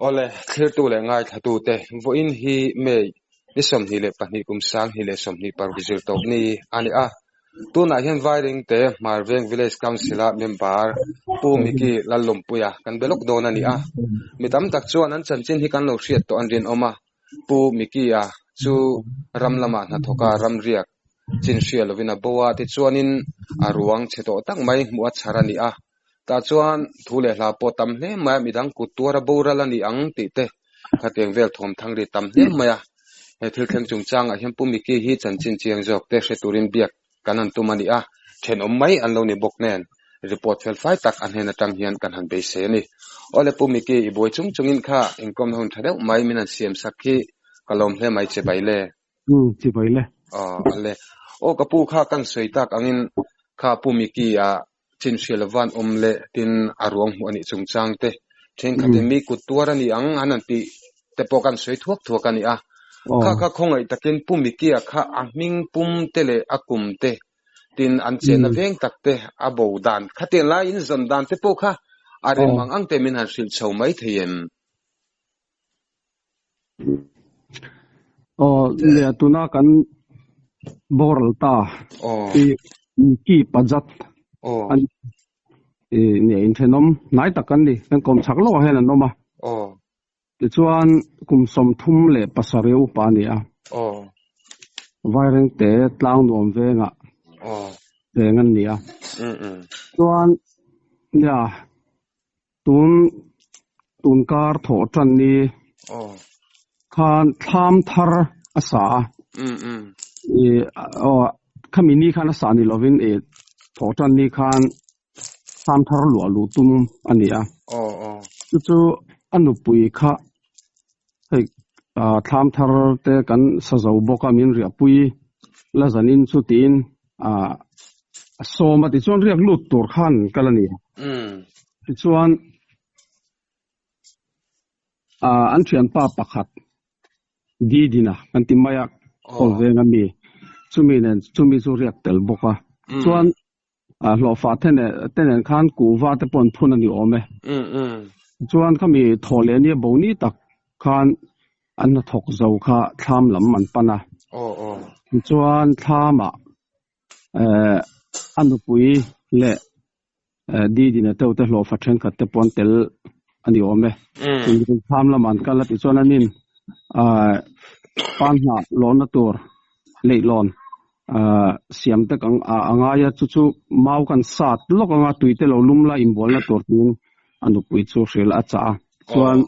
Awle, thlirtu leh ngaithlatute, vawiin hi May ni 22 kum 2026 zirtawp ni a ni a. Tunah hian Vairengte Hmarveng Village Council-a member Pu Miki Lallawmpuia kan be lawk dawn a ni a. Mi tam tak chuan an chanchin hi kan lo hriat tawh an rinawm a. Pu Miki-a chu ram lamah hnathawka ramriak chin hria lovin a bo a, tichuanin a ruang chhe tawh tak mai hmuh a chhar a ni a. Tah chuan thu leh hla pawh tam hle mai a, midang kut tuar a boral a ni ang tih te khatiang vel thawm thang ri tam hle mai a. He thil thleng chungchangah hian Pu Miki hi chanchin chiang zawk te hre turin biak kan han tum a ni a, thenawm mai an lo ni bawk nen report fel fai tak a hnen atang hian kan han beisei a ni. Awle Pu Miki, i buai chung chungin kha inkawmna hun tha deuh mai min han siam sak hi ka lawm hle mai che bai le. Umm chi bai le. Aw ale. Aw ka pu kha kan sawi tak angin kha Pu Miki a chin hria lovan awm leh tin a ruang hmuh a nih chungchang te thenkhatin mi kut tuar a ni ang an han tih te pawh kan sawi thuak thuak a ni a. Kha kha khawngaih takin Pu Mikia kha a hming pum te leh a kum te tin an chenna veng tak te a bo dan khatiang lai in zawn dan te pawh kha a rem ang ang te min han hrilh chho mai thei em? Aw nia tuna kan boral ta i ki pajat an i nia inthenawm hnai tak an ni kan kawm chak lawkah hian an awm a tichuan kum 37 upa a ni a Vairengte tlang nuam vengah veng an ni a chuan nia Tun tun kar thawh tan ni khan thlam thar a sa a. I aw khami ni khan a sa ni lovin i thawh tan ni khan thlam thar luah luh tum a ni a. Chu chu a nupui kha hei thlam thar te kan sa zo bawk a min riahpui la zanin chu tiin a sawm a tichuan riak lut tur khan kal a ni. Tichuan an thianpa pakhat Didina kan ti mai a khawl veng a mi chumi nen chumi chu riak tel bawk a. Chuan hlawhfa te nen khan kuhva te pawh an phun a ni awm e. Chuan khami thawh leh nia bo ni tak khan an hnathawk zo kha thlam lam an pan a. Tichuan thlamah a nupui leh Didina teuh te hlawhfa thenkhat te pawh an tel a ni awm e. Thlam lamah an kal a tichuan an in pan hnah lawnna tur leihlawn siam te kang a ngai a chu chu mau kan sat lawk anga tui te lo lum la inbualna tur tiin a nupui chu hrilh a chah a chuan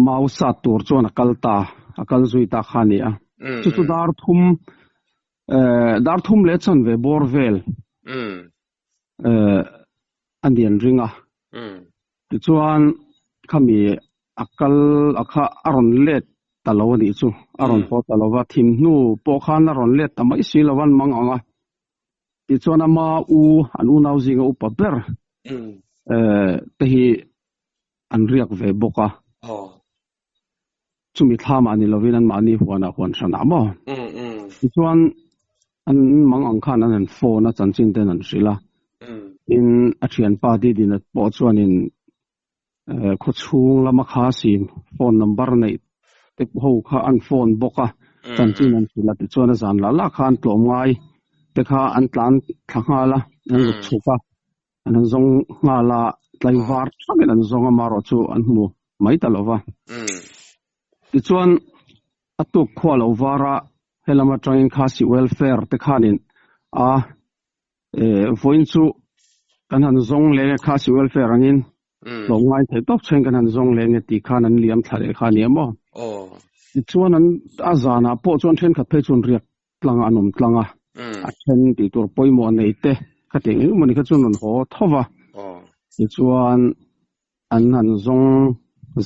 mau sat tur chuan a kal ta a kal zui ta kha a ni a chu chu dar thum dar thum leh chanve bawr vel a nian ring a tichuan khami a kal a kha a rawn let ta lo a nih chu a rawn haw ta lo va thim hnu pawh khan a rawn let ta mai si lo an mang ang a tichuan ama u an unau zinga upa ber te hi an riak ve bawk a chumi thlamah ni lovin anmahni huanah huan hranah maw? Tichuan an mang ang khan an han phone a chanchin ten an hrilh a. Tin a thianpa Didina pawh chuanin khawchhung lama kha sim phone number neih te ho kha an phone bawk a chanchin an hrilh a tichuan a zan lah lah kha an tlawm ngai te kha an tlan thla nghal a an zuk chhuk a. An han zawng nghal a, tlaivar thakin an zawng a, marawh chu an hmu mai ta lo va. Tichuan, a tuk khua lo var a, helam atangin Khasi Welfare te khanin a vawiin chu kan han zawng leng e, Khasi Welfare angin hlawm ngai thei tawp chhungin kan han zawng leng e tih khan an liam thla leh kha a ni em aw. Tichuan, an a zanah pawh chuan thenkhat phei chuan riak tlang an awm tlang a, a then tih tur pawimawh nei te khatiang eng emawni kha chuan rawn haw tho va, tichuan an han zawng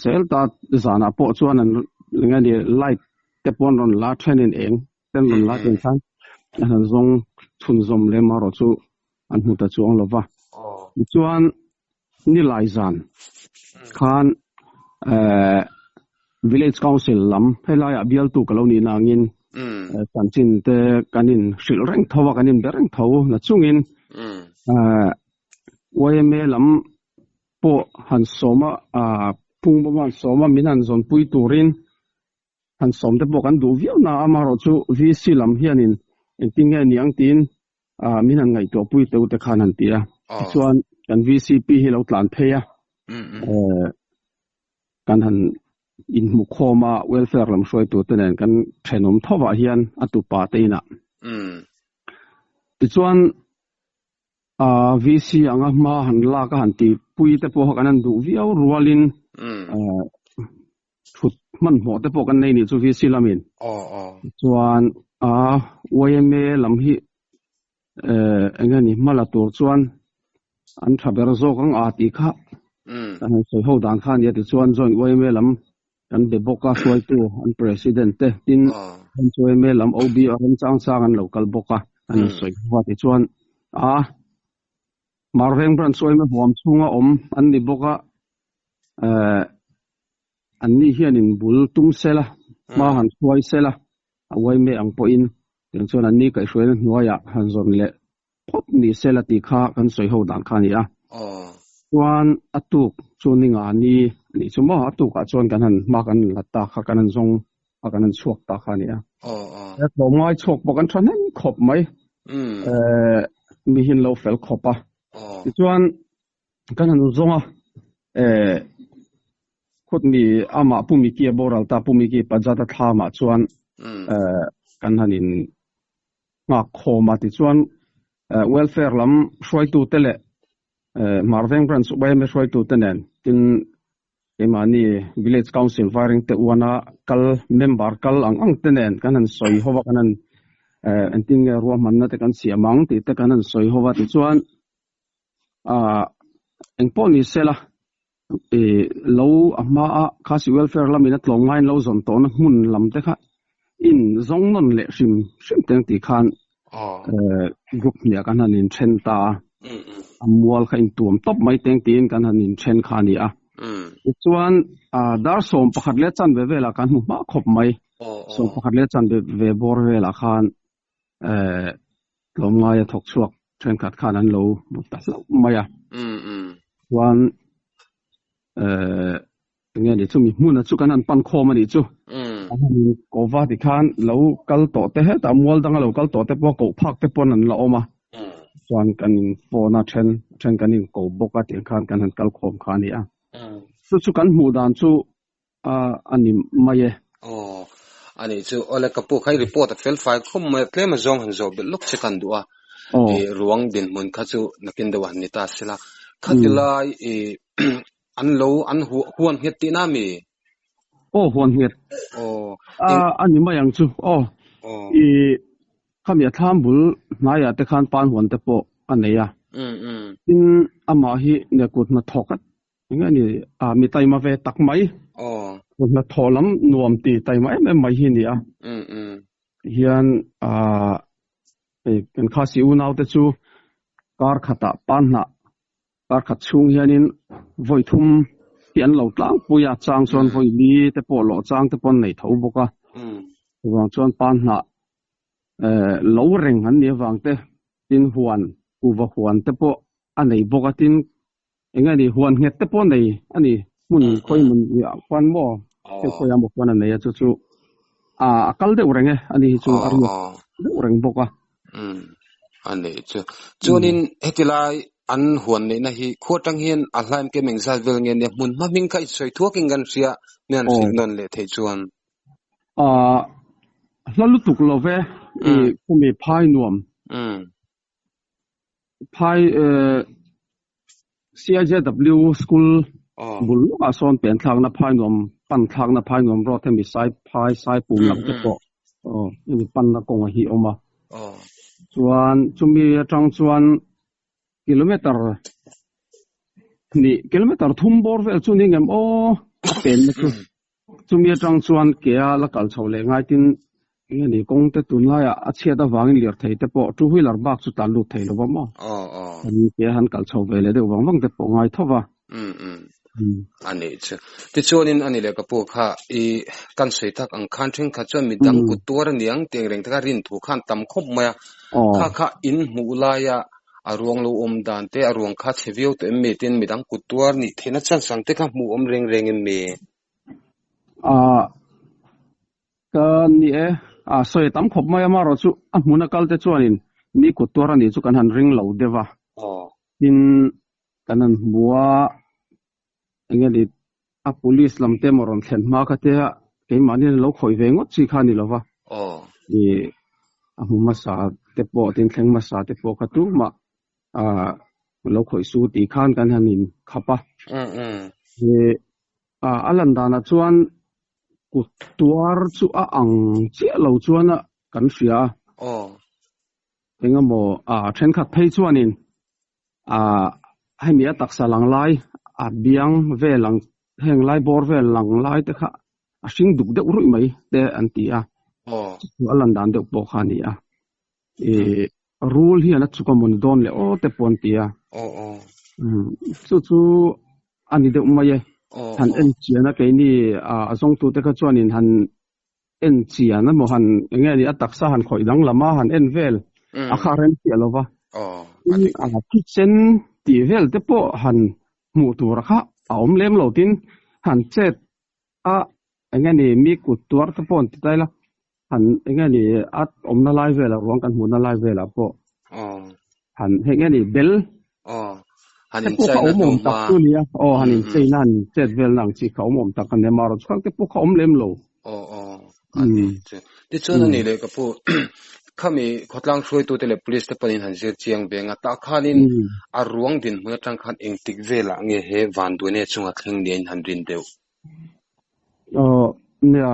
zel ta zanah pawh chuan an eng nge ni light te pawh an rawn la thenin eng te an rawn la tih khan an han zawng chhunzawm lem erawh chu an hmu ta chuang lo va, tichuan nilai zan khan eh village council lam helaiah bialtu ka lo nih na angin chanchin te kan in hrilh reng tho a kan in be reng tho na chungin eh yma lam pawh han sawm a. Phungbawm an sawm a, min han zawnpui turin han sawm te pawh kan duh viau na a, amaherawh chu VC lam hianin engtin nge ni ang tiin min han ngaihtuahpui teu te khan han ti a. Tichuan kan VCP hi lo tlan phei a, kan han inhmu khawm a, welfare lam hruaitu te nen kan thenawm thovah hian a tupa te inah. Tichuan VC anga hma han lak a han ti pui te pawh kan han duh viau rualin thut hmanhmawh te pawh kan nei nih chu VC lamin. Chuan YMA lam hi eng nge ni hma la tur chuan an tha ber zawk ang a tih kha kan han sawi ho dan kha a nia tichuan joint YMA lam kan be bawk a hruaitu an president te tin YMA lam OB a remchang chang an lo kal bawk a an han sawi ho a tichuan a Marveng branch YMA huam chhunga awm an ni bawk a an ni hianin bul tum sela hma han hruai sela a YMA ang pawhin tiang chuan an ni kaihhruaina hnuaiah han zawn leh phawt ni sela tih kha kan sawi ho dan kha a ni a. Chuan a tuk chu ni nga ni a nih chu maw, a tukah chuan kan han hma kan la ta kha kan han zawng a kan han chhuak ta kha a ni a. He tlawmngai chhuak pawh kan tha hnem khawp mai, mi hi an lo fel khawp a. Tichuan kan han zawng a, khawtmi amah Pu Miki a boral ta, Pu Miki Pajat a thlamah chuan kan han in nghak khawm a tichuan welfare lam hruaitute leh Marveng Branch yma hruaitute nen tin keimahni Village Council Vairengte uana kal member kal ang ang te nen kan han sawi ho a kan han engtin nge ruahmanna te kan siam ang tih te kan han sawi ho a tichuan engpawh ni sela lo a hma a Khasi Welfare lamin a tlawm ngaiin lo zawn tawhna hmun lam te kha in zawng nawn leh hrim hrim teng tih khan group hniah kan han inthen ta a, a mual kha intuam tawp mai teng tiin kan han inthen kha a ni a. Tichuan dar 11 leh chanve velah kan hmu hma khawp mai, 11 leh chanve ve bawr velah khan tlawmngaia thawk chhuak thenkhat khan an lo hmu ta hlauh mai a. Chuan enge ni chumi hmuna chu kan han pan khawm a nih chu. An han in ko va ti khan lo kal tawh te hetah mual danga lo kal tawh te pawh koh phak te pawn an la awm a. Chuan kan in phone a then then kan in ko bawk a tiang khan kan han kal khawm kha a ni a. Chu chu kan hmuh dan chu a ni mai e. Aw, a nih chu. Awle ka pu kha i report a fel fai khawp mai a, tlem a zawng han zawh belh lawk che kan duh a. I ruang dinhmun kha chu nakin deuh han ni ta sela. Khati lai i an lo an huan nghet tihna mi? Aw, huan nghet. Aw. A ni mai ang chu. Aw. I khami a thlam bul hnaiah te khan pan huan te pawh a nei a. Tin, amah hi ne kut hnathawk a Eng nge ni a mi taima ve tak mai. Aw. Hnathawh lam nuam ti taima em em mai hi a ni a. Hian a hei kan Khasi unau te chu kar khatah pan hnah kar khat chhung hianin vawi thum hi an lo tlangpui a, chang chuan vawi li te pawh lawh chang te pawh an nei tho bawk a. Chuvang chuan pan hnah lo reng an nih avang te tin huan kuhva huan te pawh a nei bawk a, tin Eng nge ni huan nghet te pawh nei a ni hmun khawi hmun ah khuan maw hei khawi ah maw khuan a nei a chu chu a kal deuh reng e a ni hi chu a riak deuh reng bawk a. Umm a nei chu. Chuanin heti lai an huan neihna hi khua tang hian a hlaim kem engzat vel nge nia hmun hma hming kha i sawi thuakin kan hria mi han hrilh nawn leh theih chuan. Hla lutuk lo ve i khumi phai nuam. Phai CIJW School bul lawkah sawn pen thlakna phai nuam pan thlakna phai nuam road hemi sai phai sai pum lam te pawh hemi panna kawnga hi a awm a. Chuan chumi atang chuan kilometer hnih kilometer thum bawr vel chu ni ngem aw a penna chu. Chumi atang chuan kea la kal chho leh ngai tin eng nge ni kawng te tunlaiah a chhiat avangin lirthei te pawh two wheeler bak chu tlan lut thei lo va maw? Kan kea han kal chho ve leh deuh vang vang te pawh ngai tho va. A nih chu. Tichuanin a ni leh ka pu kha i kan sawi tak ang khan thenkhat chuan midang kut tuar a niang tih ang reng te kha rin thu khan tam khawp mai a. Kha kha in hmuh laia A ruang lo awm dan te, a ruang kha chhe viau tawh em mi? Tin, midang kut tuar nih theihna chance ang te kha hmuh awm reng reng em mi? Ah, ka ni e. Ah, sawi tam khawp mai a, amaherawhchu a hmuna kal te chuanin mi kut tuar a nih chu kan han ring lo deuh a. Tin, kan han hmu a, enge ni a police lam te emaw rawn thlen hma kha te a keimahni an lo khawih ve ngawt chi kha a ni lo va. Ih, a hmu hmasa te pawh tin thleng hmasa te pawh kha tumah ah lo khawih su tih khan kan han in khap a. Ih, a lan danah chuan kut tuar chu a ang chiah lo chuan a kan hria a. Engemaw ah thenkhat phei chuanin ah hemi a taksa lang lai a biang vel ang heng lai bawr vel lang lai te kha a hring duk deuh ruih mai te an ti a. Chu a lan dan deuh pawh kha a ni a. Ih rul hian a chuk a maw ni dawn leh aw te pawh an ti a. Chu chu a ni deuh mai e. Han en chian a keini a zawngtute kha chuanin han en chian emaw han eng nge ni a taksa han khawih danglam a han en vel a kha rem chiah lo va. Tin a thisen tih vel te pawh han hmuh tur kha a awm lem lo tin han chet a eng nge ni mi kut tuar te pawh an ti ta ila han eng nge ni a awmna lai velah ruang kan hmuhna lai velah pawh han hei nge ni bel Han te pawh kha incheina awm awm tak hnuhma. chu nia aw han Mm, mm. incheina han chet velna ang chi kha awm awm tak a nia marawh chhuak te pawh kha awm lem lo. Aw aw a ni chu. Tichuan a ni leh ka pu khami khawtlang hruaitute leh police te pawhin han zir chiang ve ang a tah khanin a ruang dinhmun atang khan engtik velah nge he vanduaina chunga thleng nia in han rin deuh? Aw nia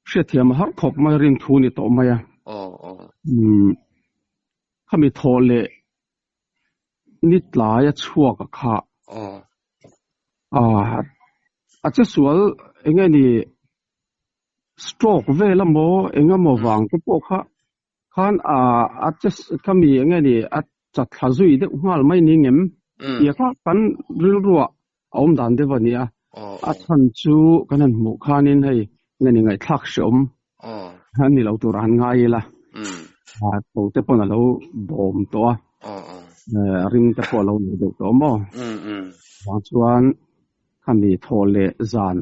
hriatthiam a har khawp mai rin thu ni tawh mai a. Aw aw. Umm khami thawh leh ni tlai a chhuak a kha. Aw. Ah a che sual eng nge ni stroke vel emaw eng emaw vang te pawh kha khan ah a che khami eng nge ni a chat thla zui deuh nghal mai ni ngem tia kha kan rilruah a awm dan deuh a ni a. A chhan chu kan han hmuh khanin hei nge ni ngaihthlak hreawm a ni lo tur a han ngai ila. To te pawn a lo bawm tawh a, ring te pawh a lo nei deuh tawh maw? Vang chuan khami thawh leh zan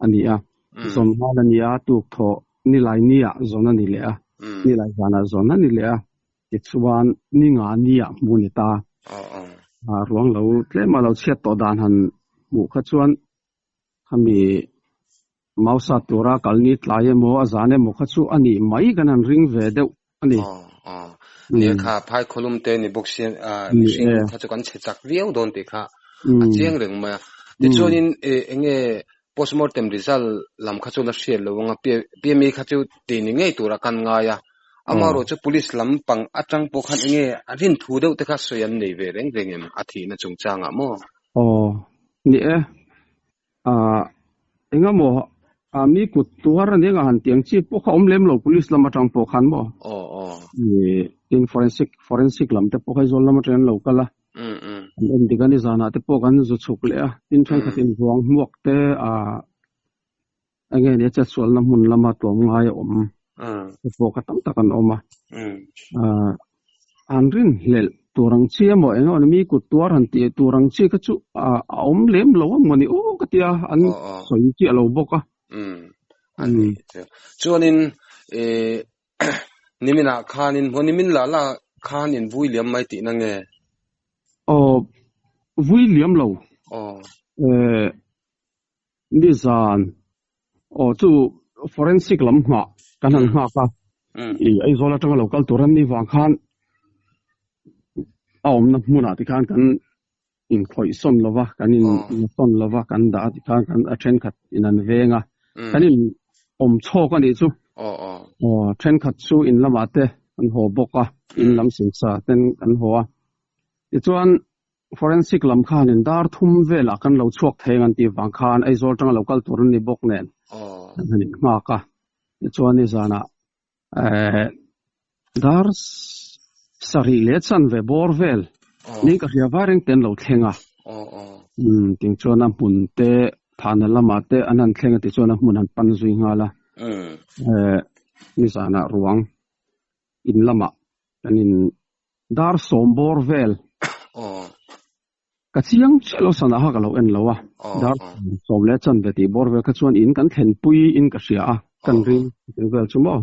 a ni a, zawn nghal a ni a, tuk thawh nilai niah zawn a ni leh a, nilai zanah zawn a ni leh a, tichuan ni nga niah hmu a ni ta. Ruang lo tlem a lo chhiat tawh dan han hmuh kha chuan khami Mausa tura kal ni tlai emaw a zan emaw kha chu a nih mai kan han ring ve deuh a ni. Aw aw. Nia kha phai khawlum te ni bawk sia mihring kha chu kan chhe chak viau dawn tih kha a chiang reng mai a. Tichuanin eng nge postmortem result lam kha chu la hriat lo ang a, PME kha chu tih ni ngei tura kan ngai a. Amaherawhchu police lam pang atang pawh khan eng nge a rin thu deuh te kha sawi an nei ve reng reng em a thihna chungchangah maw? Aw ni e. Ah engemaw ah mi kut tuar a nia han tiang chi pawh kha awm lem lo police lam atang pawh khan maw? Aw aw. Ih tin forensic forensic lam te pawh kha Aizawl lam atang an lo kal a. Um um. An en dik a nizanah te pawh kan zu chhuk leh a tin thenkhat in ruang hmuak te ah enge nia chetsualna hmun lama tlawm ngai a awm te pawh kha tam tak an awm a. Ah an rin hlelh tur ang chi emaw eng emaw mi kut tuar han tih tur ang chi kha chu a awm lem lo a mawni aw ka tia an sawi chiah lo bawk a. Umm chuanin ih niminah khanin maw nimin lah lah khan in vui liam mai tihna nge? Aw vui liam lo. Aw. Eh Nizan aw chu forensic lam nghah kan han nghak a, i Aizawl atanga lo kal tur an nih vang khan a awmna hmunah tikhan kan inkhawih sawn lo va, kan insawn lo va, kan dah a tikhan kan a thenkhat in an veng a, kan in awm chhawk a nih chu. Aw thenkhat chu in lamah te an haw bawk a, in lam singsa ten kan haw a. Tichuan Forensic lam khanin dar thum velah kan lo chhuak thei ang an tih vang khan Aizawl atanga lo kal tur an ni bawk nen kan han inhngak a. Tichuan nizanah eh dar sarih leh chanve bawr vel niin ka hria vai reng te an lo thleng a. Umm ting chuan a hmun te thahna lamah te an han thleng a tichuan a hmun han pan zui nghal a. Eh nizanah ruang in lamah kan in. Dar sawm bawr vel. Ka chiang chiah lo sana kha ka lo en lo a. Dar sawm leh chanve tih bawr vel kha chuan in kan thlen pui in ka hria a, kan ring tih vel chu maw.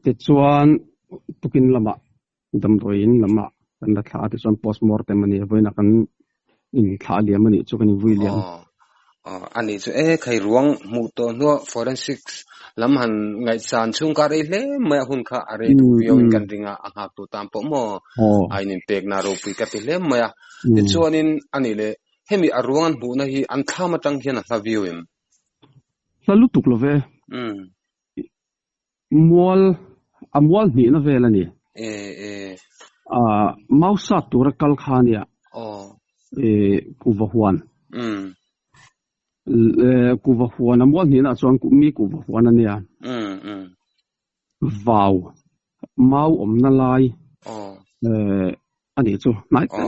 Tichuan tukin lamah damdawi in lamah kan la thlah a, tichuan post mortem a ni a, vawiinah kan in thlah liam a nih chu kan in vui liam. A nih chu e, khai ruang hmuh tawh hnua forensics lam han ngaihsan chhung kha a rei hle mai a, hun kha a rei duh viau in kan ring a, a nghak tu tan pawh maw a in inpekna ropui ka ti hle mai a. Tichuanin a nih leh hemi a ruang an hmuhna hi an thlam atang hian a hla viau em? Hla lutuk lo ve. Mual, a mual hnihna vel a ni. E, e. A, Mausat tura kal kha nia. Aw. E, kuva huan. Mm. E, kuva huan, a mual hnihna chuan mi kuva huan a nia. Mm, mm. Vau, mau awmna lai. Aw. E, a nih chu, hnai te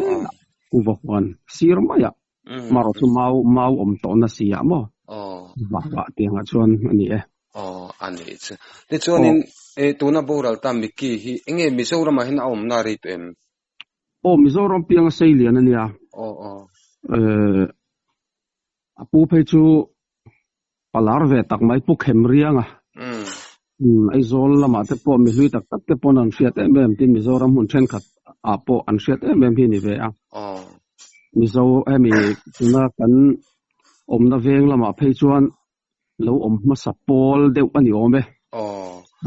kuva huan sir maiah. Mm. Marawh chu mau, mau awm tawhna si ah maw? Aw. Vauah tiangah chuan a ni e. Aw, a nih chu. Tichuanin, e, tuna boral ta Mickey hi enge Mizoramah hian a awmna rei tawh em? Aw, Mizoram pianga sei lian a nia. Aw, aw. E, a pu phei chu palar ve tak mai Pu Khem Rianga. Mm. Aizawl lamah te pawh mi hlui tak tak te pawn an hriat em em tin Mizoram hmun thenkhat ah pawh an hriat em em hi ni ve a. Mizo hemi tuna kan awmna veng lamah phei chuan lo awm hmasa pawl deuh a ni awm e.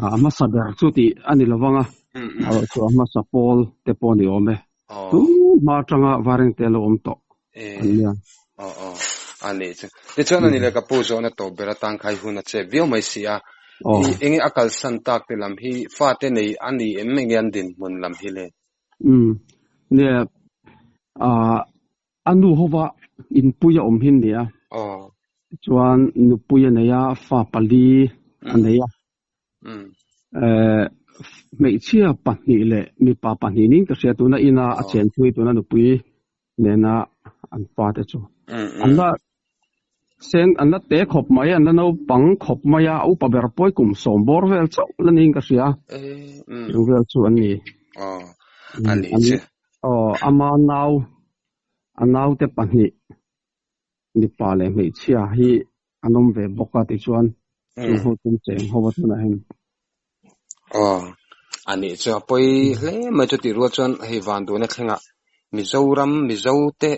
A hmasa ber chu tih a ni lovang a, erawh chu a hmasa pawl te pawh a ni awm e. Tu hma atanga Vairengte lo awm tawh an nia. Aw aw a nih chu. Tichuan ani leh ka pu zawhna tawp ber atan kha i hun a chep viau mai si a. I enge a kalsan tak te lam hi fate nei a ni em enge an dinhmun lam hi le? Umm nia ah a nu hova inpui a awm hi nia. Aw. Chuan nupui a nei a fa pali a nei a. Eh, hmeichhia pahnih leh mipa pahnih ning ka hria tuna ina a chenpui tuna nupui nena an fate chu. An la sen an la te khawp mai an la naupang khawp mai a, a upa ber pawi kum sawm bawr vel chauh la niin ka hria. Chu vel chu an ni. Aw, ama nau a naute pahnih Mipa leh hmeichhia hi an awm ve bawk a tichuan chung ho tum cheng ho a tunah hian. Aw, a nih chu a pawi hle mai chu tih rual chuan hei vanduaina thlengah Mizoram Mizo te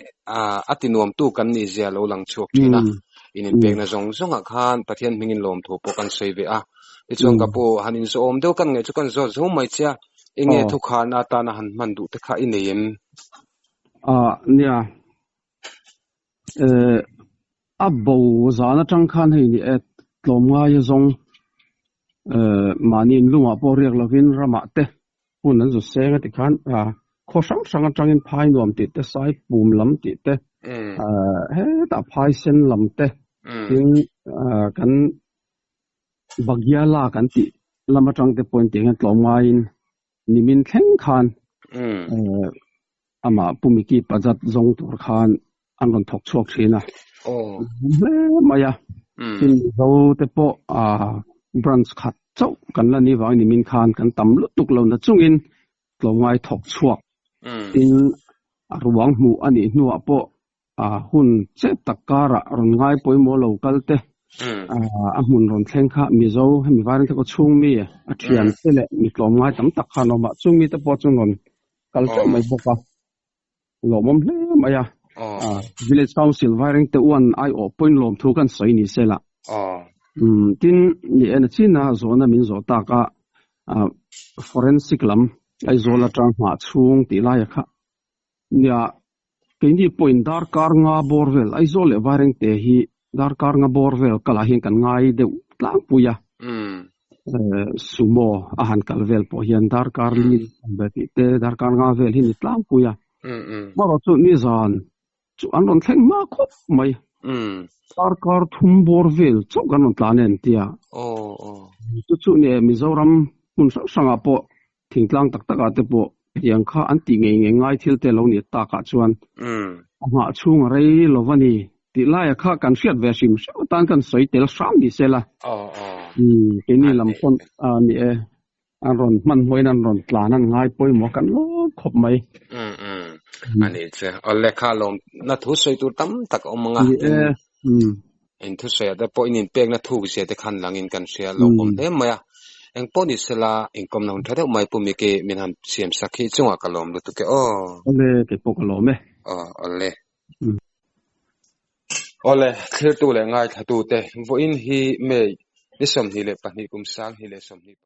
a ti nuamtu kan nih zia lo lang chhuak thin a, in inpekna zawng zawngah khan Pathian hmingin lawmthu pawh kan sawi ve a, tichuan ka pu han inzawhawm deuh kan ngaih chu kan zawt zo mai che a, enge thukharna atana han hman duh te kha i nei em? Nia, Eh, a bo zan atang khan hei ni e, tlawmngaia zawng eh, mahni in lungah pawh riak lovin ramah te hun an zu seng a ti khan ah khaw hrang hrang atangin phai nuam tih te, sai pum lam tih te, eh, hetah phai sen lam te, tin ah kan Bagyala kan tih lam atang te pawhin tiang hian tlawmngaiin Nimin thleng khan amah Pu Miki Pajat zawng tur khan an rawn thawk chhuak thin a. Hle mai a. Tin Mizo te pawh branch khat chauh kan la ni vang nimin khan kan tam lutuk lo na chungin tlawmngai thawk chhuak. Tin a ruang hmuh a nih hnuah pawh A hun chet tak karah rawn ngai pawimawh lo kal te, a hmun rawn thleng kha Mizo hemi vairin te khaw chhung mi a thian te leh mi tlawmngai tam tak khan awm a, chung mite pawh chu rawn kal teuh mai bawk a, lawmawm hle mai a. Village Council vairing te uan aiawh pawhin lawmthu kan sawi ni se lah. Tin, ni en a chin a, zawhna min zawh tak a, forensic lam Aizawl atang nghah chhung tih laia kha Nia, keini pawhin darkar nga bawr vel, Aizawl leh Vairengte hi darkar nga bawr vel kalah hian kan ngai deuh tlangpui a. Sumo a han kal vel pawh hian darkar li ve tih te, darkar nga vel hi ni tlangpui a. Amaherawh chu nizan chu an rawn thleng hma khawp mai. Darkar thum bawr vel chauh kan rawn tlan en tia. Chu chu nia Mizoram hmun hrang hrangah pawh Thingtlang tak takah te pawh tiang kha an tih ngei ngei ngai thil te lo ni takah chuan a nghah chhung a rei lo va ni tih laia kha kan hriat ve hrim hrim atan kan sawi tel hram ni se la. Keini lam pawn a ni e. An rawn hmanhmawhin an rawn tlan an ngai pawimawh kan lawm khawp mai. Um um ani che awle kha lawm na thu sawi tur tam tak a awm anga Ni e um. In thu sawi ah te pawh in inpek na thuk zia te khan langin kan hria lo awm hle mai a engpawh ni sela inkawmna hun tha deuh mai Pu Miki min han siam sak hi chungah ka lawm lutuk e aw. Awle keipawh ka lawm e. Aw awle. Awle thlirtu leh ngaithlatute vawiin hi May ni 22 kum 2020.